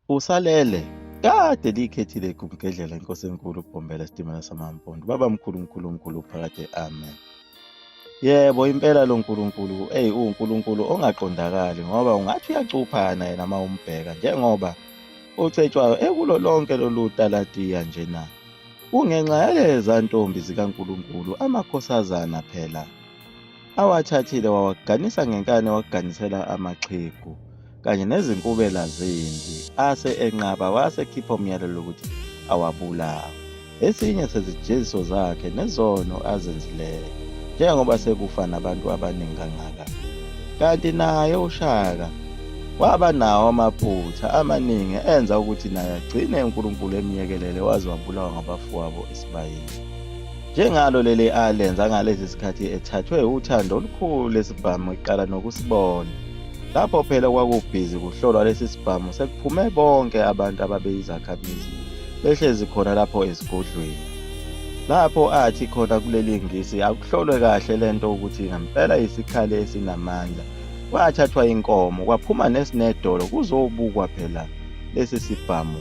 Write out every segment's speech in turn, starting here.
Usalele kade liyikhethile igumgedlela inkosi enkulu uBhombela isitimela samampondo baba mkhulu mkhulu mkhulu phakade amen. Yebo impela lo Nkulunkulu eyi uwuNkulunkulu ongaqondakali ngoba ungathi uyacuphana yena uma umbheka njengoba uCetshwayo ekulo lonke lolu talatiya njena. Kungenxa yaleza ntombi zikaNkulunkulu amakhosazana phela awathathile wawaganisa ngenkani waganisela amaxhegu kanye nezinkubela zempi ase enqaba wase ekhipha umyalelo ukuthi awabulawe. Esinye sezijeziso zakhe nezono azenzileyo njengoba sekufa nabantu abaningi kangaka. Kanti naye uShaka waba nawo amaphutha amaningi enza ukuthi naye agcine uNkulunkulu emyekelele waze wabulawa ngabafowabo esibayeni. Njengalo leli alenza ngalesi sikhathi ethathwe uthando olukhulu lesibhamu eqala nokusibona. Lapho phela kwakubhizi kuhlolwa lesi sibhamu sekuphume bonke abantu ababeyizakhamizi behlezi khona lapho esigodlweni. Lapho athi khona kuleli ngisi akuhlolwe kahle lento ukuthi ngempela isikhali esinamandla. Kwathathwa inkomo kwaphuma nesinedolo kuzobukwa phela lesi sibhamu.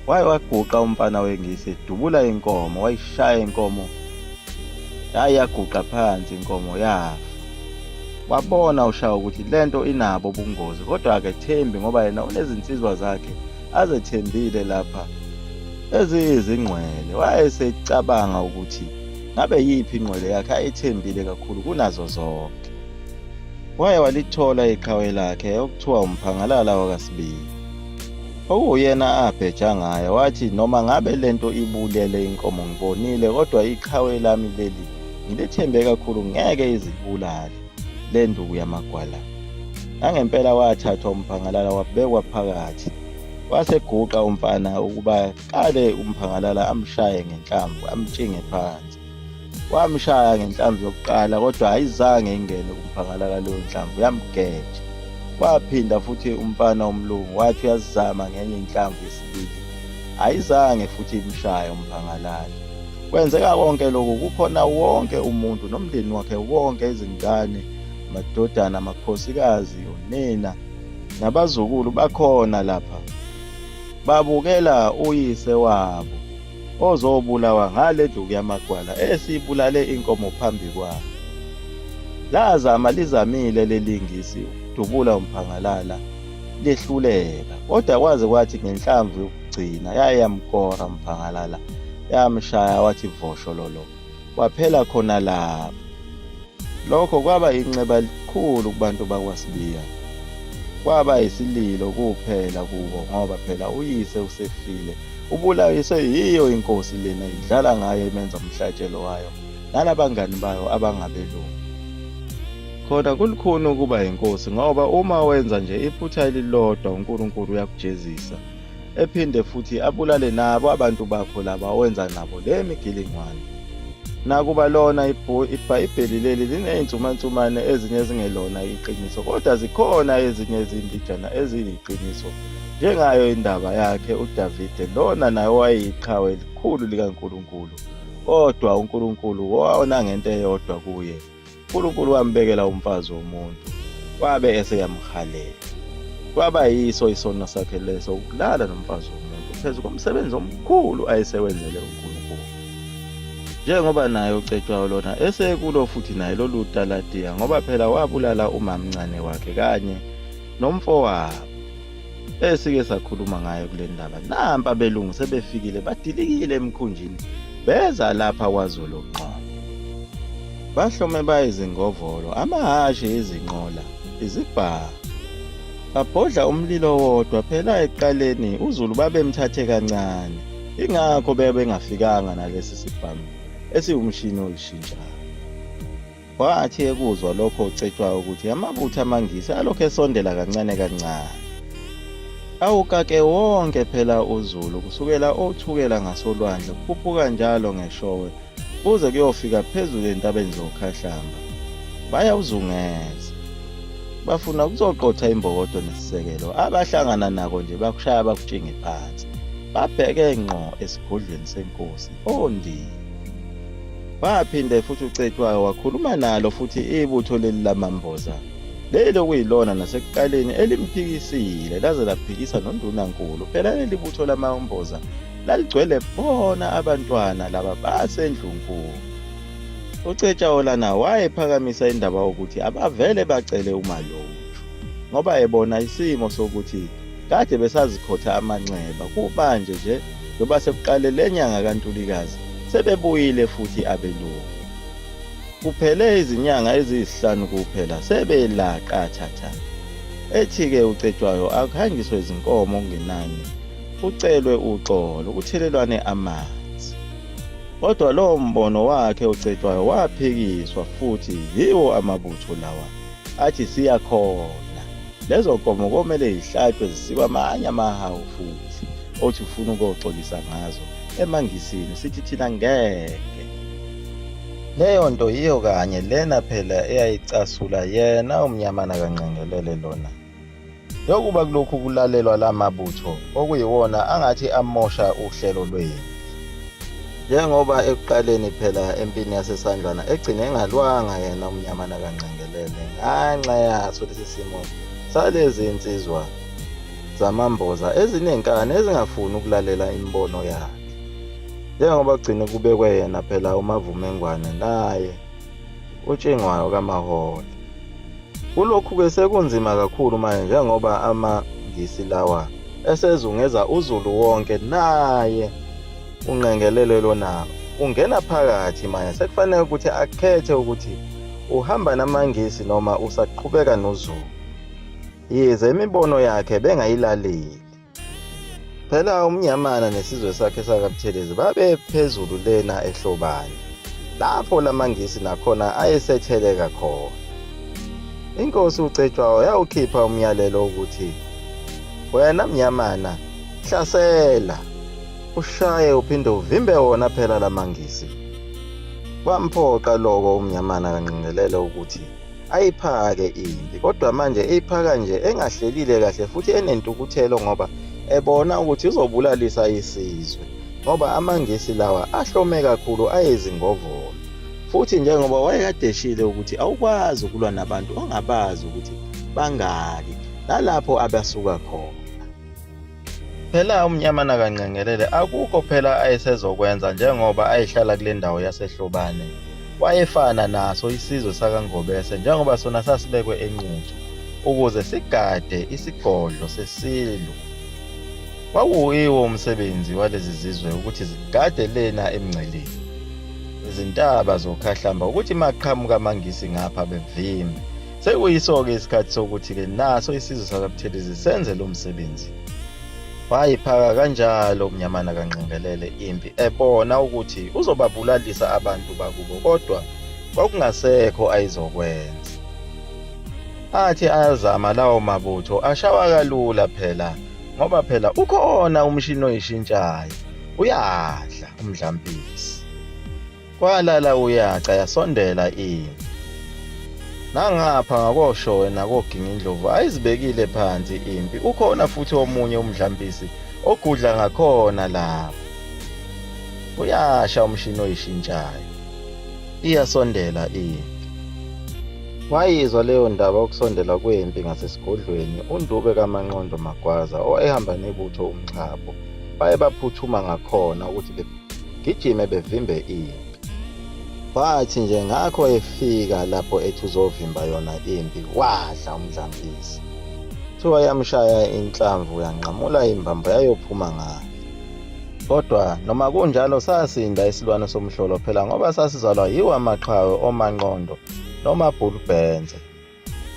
Waye waguqa umfana wengisi edubula inkomo wayishaya inkomo yaye yaguqa phansi inkomo yafa. Wabona uShaka ukuthi lento inabo ubungozi kodwa akethembi ngoba yena unezinsizwa zakhe azethembile lapha eziyizingqwele. Wayesecabanga ukuthi ngabe yiphi ingqwele yakhe ayethembile kakhulu kunazo zonke. Waye walithola iqhawe lakhe okuthiwa uMphangalala wakaSibiya. Okuwuyena abheja ngaye wathi noma ngabe lento ibulele inkomo ngibonile kodwa iqhawe lami leli ngilethembe kakhulu ngeke izibulale le nduku yamagwala. Nangempela wathathwa uMphangalala wabekwa phakathi. Waseguqa umfana ukuba qale uMphangalala amshaye ngenhlamvu amtshinge phansi. Wamshaya ngenhlamvu yokuqala kodwa ayizange ingene kuMphangalala leyo nhlamvu yamgeja. Waphinda futhi umfana umlungu wathi uyazama ngenye inhlamvu yesibili. Ayizange futhi imshaye uMphangalala. Kwenzeka konke lokhu kukhona wonke umuntu nomndeni wakhe wonke izingane, amadodana, amakhosikazi, onina nabazukulu bakhona lapha. Babukela uyise wabo ozobulawa ngale nduku yamagwala esibulale inkomo phambi kwayo. Lazama lizamile lelingisi ukudubula uMphangalala lehluleka kodwa kwaze kwathi ngenhlamvu yokugcina yaye yamkora uMphangalala yamshaya wathi voshololo waphela khona lapho. Lokho kwaba inxeba elikhulu kubantu bakwaSibiya. Kwaba isililo kuphela kubo ngoba phela uyise usefile. Ubulawiswe yiyo inkosi lena idlala ngayo imenza umhlatshelo wayo nalabangani bayo abangabelungu. Khona kulukhuni ukuba yinkosi ngoba uma wenza nje iphutha elilodwa uNkulunkulu uyakujezisa ephinde futhi abulale nabo abantu bakho laba owenza nabo le migilingwane. Nakuba lona iBhayibheli leli liney'nsumansumane ezinye ezingelona iqiniso kodwa zikhona ezinye izimbijana eziyiqiniso njengayo indaba yakhe uDavide lona naye owayeyiqhawe elikhulu likaNkulunkulu kodwa uNkulunkulu wona ngento eyodwa kuye uNkulunkulu wambekela umfazi womuntu wabe eseyamhalela kwaba yiso isono sakhe leso ukulala nomfazi womuntu phezu komsebenzi omkhulu ayesewenzele uNkulunkulu njengoba naye uCetshwayo lona esekulo futhi naye lolu talatiya ngoba phela wabulala umamncane wakhe kanye nomfowabo esike sakhuluma ngayo kule ndaba. Nampa abelungu sebefikile badilikile emkhunjini beza lapha kwaZulu ngqo. Bahlome bayizingovolo, amahhashi, izinqola, izibhamu. Babhodla umlilo wodwa phela ekuqaleni uZulu babemthathe kancane ingakho bebengafikanga nalesi sibhamu esiwumshini oyishintshayo. Wathi ekuzwa lokho uCetshwayo ukuthi amabutho amaNgisi alokhu esondela kancane kancane. Awukake wonke phela uZulu kusukela oThukela ngasolwandle kukhuphuka njalo ngeShowe kuze kuyofika phezulu entabeni zoKhahlamba. Bayawuzungeza. Bafuna ukuzoqotha imbokodo nesisekelo abahlangana nako nje bakushaya bakutshinge phansi. Babheke ngqo esigodlweni senkosi oNdini. Waphinde futhi uCetshwayo wakhuluma nalo futhi ibutho leli lamamboza. Leli okuyilona nasekuqaleni elimphikisile laze laphikisa noNdunankulu. Phela leli butho lamaMboza laligcwele bona abantwana laba baseNdlunkulu. UCetshwayo lana wayephakamisa indaba ukuthi abavele bacele uMalothu ngoba ebona isimo sokuthi kade besazikhotha amanxeba kubanje nje njengoba sekuqale le nyanga kaNtulikazi sebebuyile futhi abelungu. Kuphele izinyanga eziyisihlanu kuphela sebela qathatha. Ethi-ke uCetshwayo akuhanjiswe izinkomo okungenani kucelwe uxolo kuthelelwane amanzi. Kodwa lowo mbono wakhe uCetshwayo waphikiswa futhi yiwo amabutho lawa athi siyakhona. Lezo nkomo komele zihlatshwe zisiwe amanye amahawu futhi othi ufuna ukuyoxolisa ngazo emaNgisini sithi thina ngeke. Leyo nto yiyo kanye lena phela eyayicasula yena uMnyamana kaNgqengelele lona. Yokuba kulokhu kulalelwa la mabutho okuyiwona angathi amosha uhlelo lwempi. Njengoba ekuqaleni phela empini yaseSandlwana egcine engalwanga yena uMnyamana kaNgqengelele nganxa yaso lesi simo salezi nsizwa zamamboza ezinenkani ezingafuni ukulalela imibono yakhe. Njengoba kugcine kubekwe yena phela uMavumengwane naye uTshingwayo kaMahole. Kulokhu-ke sekunzima kakhulu manje njengoba amaNgisi lawa esezungeza uZulu wonke naye uNqengelele lona ungena phakathi manje sekufanele ukuthi akhethe ukuthi uhamba namaNgisi noma usaqhubeka noZulu. Yize imibono yakhe bengayilaleli. Phela uMnyamana nesizwe sakhe sakaButhelezi babephezulu lena eHlobane, lapho lamaNgisi nakhona ayesetheleka khona. Inkosi uCetshwayo yawukhipha umyalelo ukuthi wena Mnyamana hlasela ushaye uphinde uvimbe wona phela lamaNgisi. Kwamphoqa loko uMnyamana kaNgqengelele ukuthi ayiphake impi kodwa manje eyiphaka nje engahlelile kahle futhi enentukuthelo ngoba ebona ukuthi uzobulalisa isizwe ngoba amaNgisi lawa ahlome kakhulu ayezingovolo futhi njengoba wayekadeshile ukuthi awukwazi ukulwa nabantu ongabazi ukuthi bangaki nalapho abasuka khona. Phela uMnyamana kaNgqengelele akukho phela ayesezokwenza njengoba ayehlala kule ndawo yaseHlobane. Wayefana naso isizwe sakaNgobese njengoba sona sasibekwe eNquthu ukuze sigade isigodlo seSilo. Kwakuyiwo umsebenzi walezi zizwe ukuthi zigade lena emngceleni. Izintaba zoKhahlamba ukuthi maqhamuka amaNgisi ngapha bevimbe. Sekuyiso-ke isikhathi sokuthi-ke naso isizwe sakaButhelezi senze lo msebenzi. Wayiphaka kanjalo uMnyamana kaNgqengelele impi ebona ukuthi uzobabulalisa abantu bakubo kodwa kwakungasekho ayizokwenza. Athi ayazama lawo mabutho ashawa kalula phela ngoba phela ukhona umshini oyishintshayo uyadla umdlampisi. Kwalala uyaca yasondela impi. Nangapha ngakoshowe nakoGingindlovu ayizibekile phansi impi ukhona futhi omunye umdlampisi ogudla ngakhona lapho. Uyasha umshini oyishintshayo. Iyasondela impi. Wayizwa leyo ndaba ukusondela kwempi ngasesigodlweni uNdube kaManqondo Magwaza owayehamba nebutho uMxhapho baye baphuthuma ngakhona ukuthi gijime bevimbe impi. Wathi nje ngakho efika lapho ethi uzovimba yona impi wadla umdlampisi. Kuthiwa yamshaya inhlamvu yanqamula imbambo yayophuma ngale. Kodwa noma kunjalo sasinda isilwane somhlolo phela ngoba sasizalwa yiwo amaqhawe oManqondo noMabhulubhenze.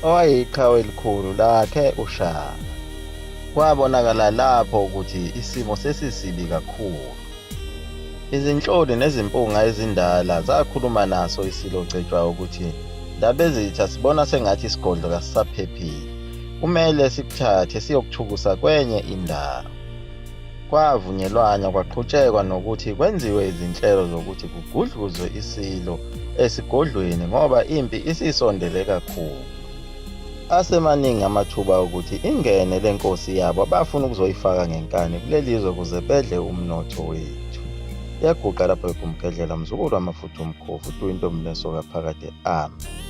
Owayeyiqhawe elikhulu lakhe uShaka. Kwabonakala lapho ukuthi isimo sesisibi kakhulu. Izinhloli nezimpunga ezindala zakhuluma naso iSilo Cetshwayo ukuthi Ndabezitha sibona sengathi isigodlo kasisaphephile. Kumele sikuthathe siyokuthukusa kwenye indawo. Kwavunyelwana kwaqhutshekwa nokuthi kwenziwe izinhlelo zokuthi kugudluzwe iSilo esigodlweni ngoba impi isisondele kakhulu. Asemaningi amathuba okuthi ingene le nkosi yabo abafuna ukuzoyifaka ngenkani kuleli zwe ukuze bedle umnotho wethu. Yaguqa lapho egumgedlela mzukulu wamafutha umkhovu uDuyintombi nesoka phakade. Amen.